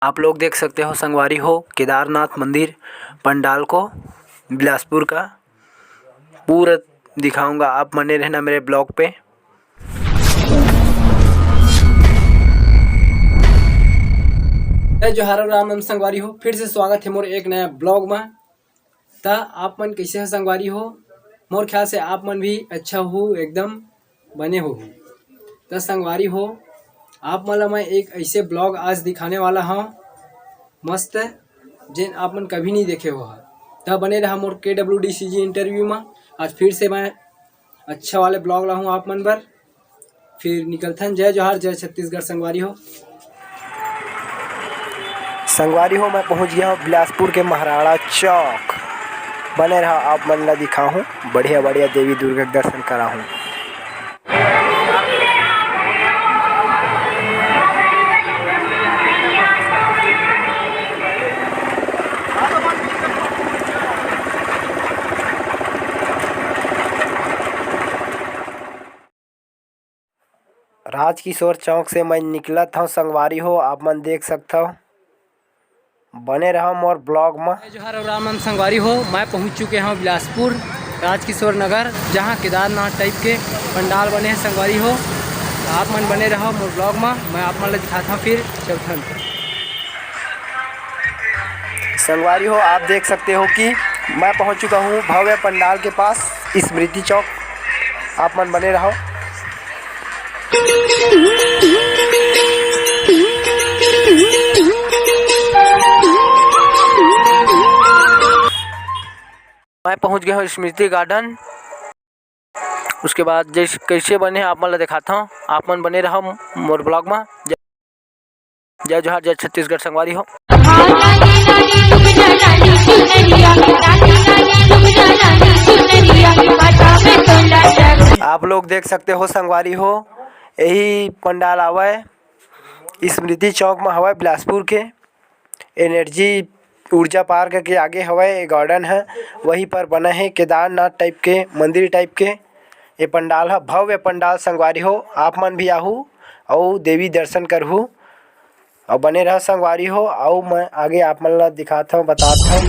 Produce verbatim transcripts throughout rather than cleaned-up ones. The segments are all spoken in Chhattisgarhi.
आप लोग देख सकते हो संगवारी हो, केदारनाथ मंदिर पंडाल को बिलासपुर का पूरा दिखाऊंगा, आप बने रहना मेरे ब्लॉग पे। जय जोहार राम नाम संगवारी हो, फिर से स्वागत है मोर एक नया ब्लॉग में। त आप मन कैसे हो संगवारी हो? मोर ख्याल से आप मन भी अच्छा हो, एकदम बने हो। त संगवारी हो, आप मन ला मैं एक ऐसे ब्लॉग आज दिखाने वाला हूँ, मस्त, जेन आप मन कभी नहीं देखे हो। त बने रहा मोर के डब्ल्यू डी सी जी इंटरव्यू में। आज फिर से मैं अच्छा वाले ब्लॉग लाहूँ आप मन बर। फिर निकलथन। जय जोहार, जय छत्तीसगढ़ संगवारी हो। संगवारी हो, मैं पहुंच गया हूं बिलासपुर के महाराणा चौक। बने रहा, आप मन ला दिखाहूं, बढ़िया बढ़िया देवी दुर्गा के दर्शन कराहूं। राजकिशोर चौक से मैं निकलत हव संगवारी हो, आप मन देख सकथव। बने रहो मोर ब्लॉग म। जय जोहार और राम नाम संगवारी हो, मैं पहुंच चुके हव बिलासपुर राजकिशोर नगर, जहां केदारनाथ टाइप के पंडाल बने हैं संगवारी हो। आप मन बने रहो मोर ब्लॉग म, मैं आप मन ल दिखात हव फिर चलथन। संगवारी हो, आप देख सकते हो कि मैं पहुंच चुका हूं भव्य पंडाल के पास, स्मृति चौक। आप मन बने रहो। मैं पहुंच गया हूँ स्मृति गार्डन। उसके बाद जैसे कैसे बने आप मन ला दिखाता हूँ, आप मन बने रहो मोर ब्लॉग में। जय, जय जोहार, जय छत्तीसगढ़ संगवारी हो। आप लोग देख सकते हो संगवारी हो, यही पंडाल आवय, स्मृति चौक में हवय बिलासपुर के। एनर्जी ऊर्जा पार्क के आगे हवय, ये गार्डन है, वहीं पर बना है केदारनाथ टाइप के, मंदिर टाइप के। ये पंडाल ह भव्य पंडाल संगवारी हो, आप मन भी आहू अउ देवी दर्शन करहू अउ बने रह संगवारी हो। अउ मैं आगे आप मन ला दिखात हव, बतात हव।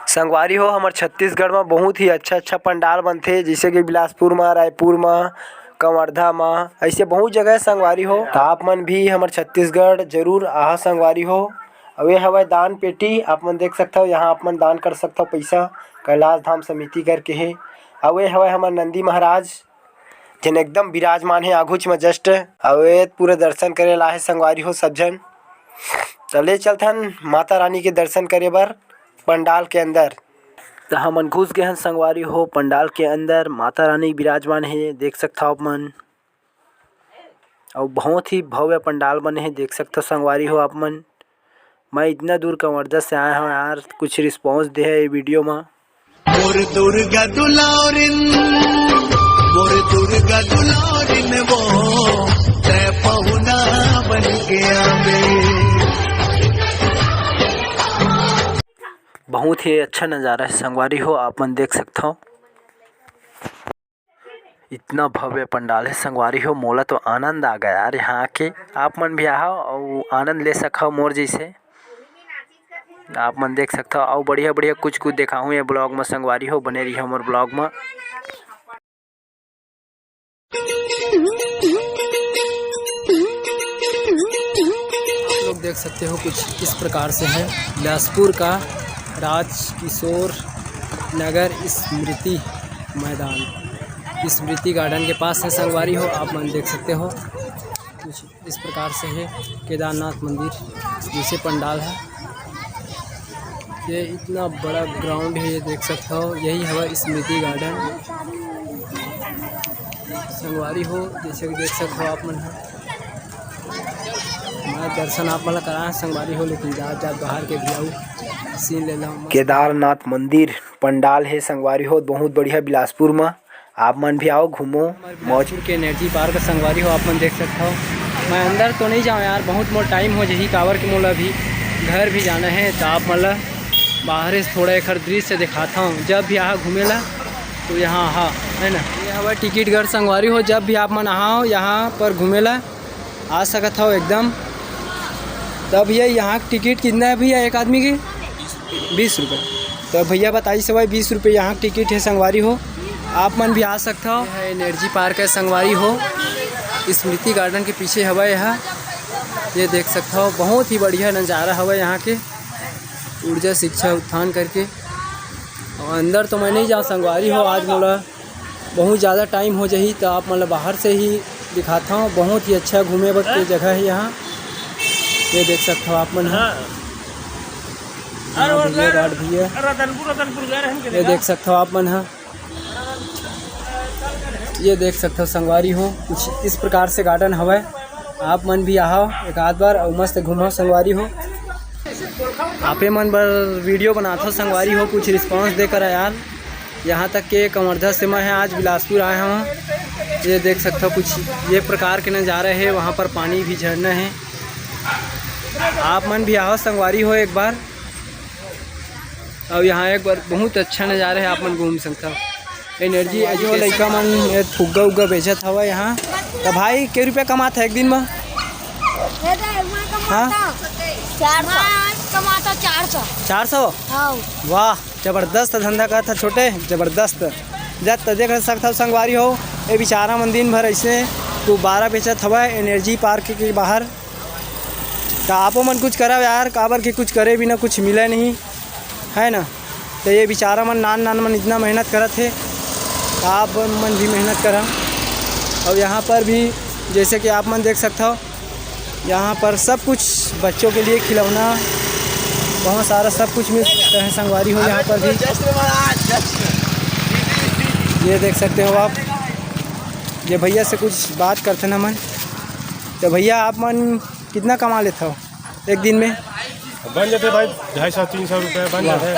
संगवारी हो, हमर छत्तीसगढ़ म बहुत ही अच्छा अच्छा पंडाल बनथे, जैसे कि बिलासपुर म, रायपुर म, कवर्धा म, ऐसे बहुत जगह है संगवारी हो। त आप मन भी हमर छत्तीसगढ़ जरूर आहा संगवारी हो। अउ ये हवय दान पेटी, आप मन देख सकथव, यहाँ आप मन दान कर सकथव पैसा, कैलाश धाम समिति करके हे। अउ ये हवय हमर नंदी महाराज, जेन एकदम विराजमान हे आघुच म just। अउ ये पूरा दर्शन करे ला हे संगवारी हो सब झन। त ले चलथन माता रानी के दर्शन करे बर पंडाल के अंदर। त हमन घुस गे हन संगवारी हो पंडाल के अंदर, माता रानी विराजमान हे, देख सकथव आप मन। अउ बहुत ही भव्य पंडाल बने हे, देख सकथव संगवारी हो आप मन। मैं इतना दूर कवर्धा से आया हूँ यार, कुछ रिस्पॉन्स दे है ये वीडियो में। मोर दुर्गा दुलारिन, मोर दुर्गा दुलारिन वो, तै पहुना बन गया बे। बहुत ही अच्छा नज़ारा है संगवारी हो, आप मन देख सकथव। इतना भव्य पंडाल है संगवारी हो, मोला तो आनंद आ गया यार यहाँ आके। आप मन भी आहा अउ आनंद ले सकव मोर जैसे। आप मन देख सकथव अउ बढ़िया बढ़िया कुछ कुछ देखाहूँ ये ब्लॉग में संगवारी हो, बने रहिए मोर ब्लॉग में। आप लोग देख सकते हो कुछ इस प्रकार से है बिलासपुर का राजकिशोर नगर स्मृति मैदान, स्मृति गार्डन के पास है संगवारी हो। आप मन देख सकते हो कुछ इस प्रकार से है केदारनाथ मंदिर, जैसे पंडाल है। ये इतना बड़ा ग्राउंड है, ये देख सकते हो, यही हवा स्मृति गार्डन संगवारी हो, जैसे कि देख सकते हो आप मन ह। मैं दर्शन आप मन ल कराए संगवारी हो, लेकिन जात जात बाहर के भी आऊ सीन ले लूँ। केदारनाथ मंदिर पंडाल है संगवारी हो, बहुत बढ़िया बिलासपुर म। आप मन भी आओ, घूमो, मौज। बिलासपुर के एनर्जी पार्क संगवारी हो, आप मन देख सकते हो। मैं अंदर तो नहीं जाऊँ यार, बहुत मोर टाइम हो जही, काबर के मोला अभी घर भी जाना है। तो आप मन ल बाहर से थोड़ा एकर दृश्य दिखाता हूँ। जब भी आहा घूमे ला तो यहाँ आहा, है ना। हवय टिकट घर संगवारी हो, जब भी आप मन आहा हो यहाँ पर घूमे ला आ सकत हो एकदम। तब ये यहाँ टिकट कितना है भैया एक आदमी की? बीस रुपये। तो भैया बताइस हवय बीस रुपये यहाँ टिकट है संगवारी हो, आप मन भी आ सकत हो। ये है एनर्जी पार्क है संगवारी हो, स्मृति गार्डन के पीछे हवय यहाँ। ये देख सकत हो, बहुत ही बढ़िया नज़ारा हवय यहाँ के, ऊर्जा शिक्षा उत्थान करके। और अंदर तो मैं नहीं जाऊँ संगवारी हो, आज मोला बहुत ज़्यादा टाइम हो जाही, तो आप मन ल बाहर से ही दिखाता हूँ। बहुत ही अच्छा घूमे बर के जगह है यहाँ। ये देख सकते हो आप मन ह। हाँ। हाँ, भैया, गार्ड भैया। रतनपुर, रतनपुर गए रहे हम के ये देखा। देख सकते हो आप मन ह। ये देख सकते हो संगवारी हो, कुछ इस प्रकार से गार्डन हवय। आप मन भी आहो एक आध बार अउ मस्त घूमो संगवारी हो। आपे मन बर वीडियो बनाथो संगवारी हो, कुछ रिस्पांस देकर यार। यहाँ तक के कवर्धा से मैं ह आज बिलासपुर आए हवं। ये देख सकथव कुछ ये प्रकार के नज़ारा हे, वहाँ पर पानी भी झरना हे। आप मन भी आहो संगवारी हो एक बार, अउ यहाँ एक बार बहुत अच्छा नज़ारा हे, आप मन घूम सकथव। एनर्जी जो लइका मन ये फुग्गा उग्गा बेचत हवय यहाँ। तो भाई के रुपया कमात है एक दिन में? हाँ? चार सौ। कमाता चार सौ। चार सौ? हाँ। वाह, जबरदस्त धंधा करत ह छोटे, जबरदस्त। जब त देख सकत हव संगवारी हो, ये बेचारा मन दिन भर ऐसे गुब्बारा बेचत हवय एनर्जी पार्क के बाहर। त आपो मन कुछ करव यार, काबर के कुछ करे बिना कुछ मिले नहीं, है ना? त ये बेचारा मन नान नान मन इतना मेहनत करत हे, त आप मन भी मेहनत करव। और यहाँ पर भी जैसे कि आप मन देख सकत हव, यहाँ पर सब कुछ बच्चों के लिए खिलौना, बहुत सारा सब कुछ मिल सकता है संगवारी हो यहाँ पर भी। ये देख सकते हो आप, ये भैया से कुछ बात करते ना मन। तो भैया आप मन कितना कमा लेते हो एक दिन में? बन जाते भाई, ढाई सौ तीन सौ रुपये बन वाह। जाते हैं,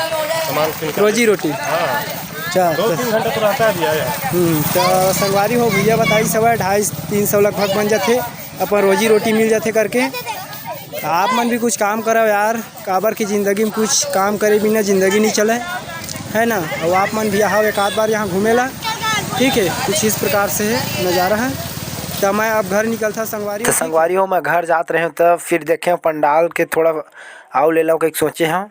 सामान किन के। रोजी रोटी? हाँ। अच्छा, दो तो तीन घंटा तो रहता है भैया यहाँ। हम्म, तो संगवारी हो भैया बताइस हवय ढाई तीन सौ लगभग बन जाते, अपन रोजी रोटी मिल जाते करके। तो आप मन भी कुछ काम करव यार, काबर की जिंदगी में कुछ काम करे बिना जिंदगी नहीं चले, है ना? और आप मन भी आहा एक आध बार यहाँ घूमे ला, ठीक है? कुछ इस प्रकार से है नज़ारा है। तो मैं अब घर निकलता संगवारी। तो संगवारी हो, मैं घर जात रहे हूँ, तब फिर देखे पंडाल के थोड़ा आउ ले लो कहिके सोचे हव।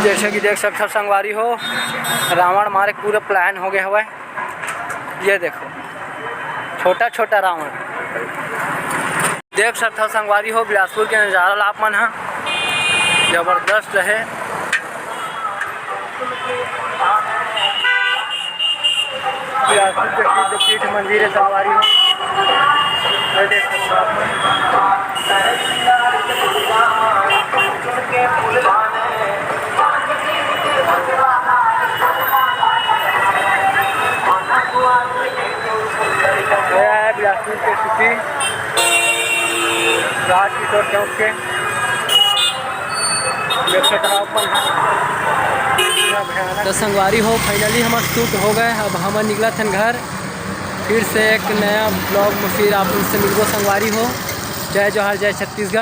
जैसे कि देख सकथव संगवारी हो, रावण मारे के पूरा प्लान हो गया हवय। ये देखो, छोटा छोटा रावण। देख सकथव संगवारी हो, बिलासपुर के नज़ारा ला आप मन ह जबरदस्त हे। बिलासपुर के सिद्ध पीठ मंदिर हे संगवारी हो, ये देख सकथव आप मन। ये है बिलासपुर के सिटी, राज किशोर चौक के। देख सकत हव अपन ह। तो संगवारी हो, finally हमर शूट हो गए। अब हमन निकलत हन घर। फिर से एक नया ब्लॉग में फिर आप लोग से मिलबो संगवारी हो। जय जोहार, जय छत्तीसगढ़।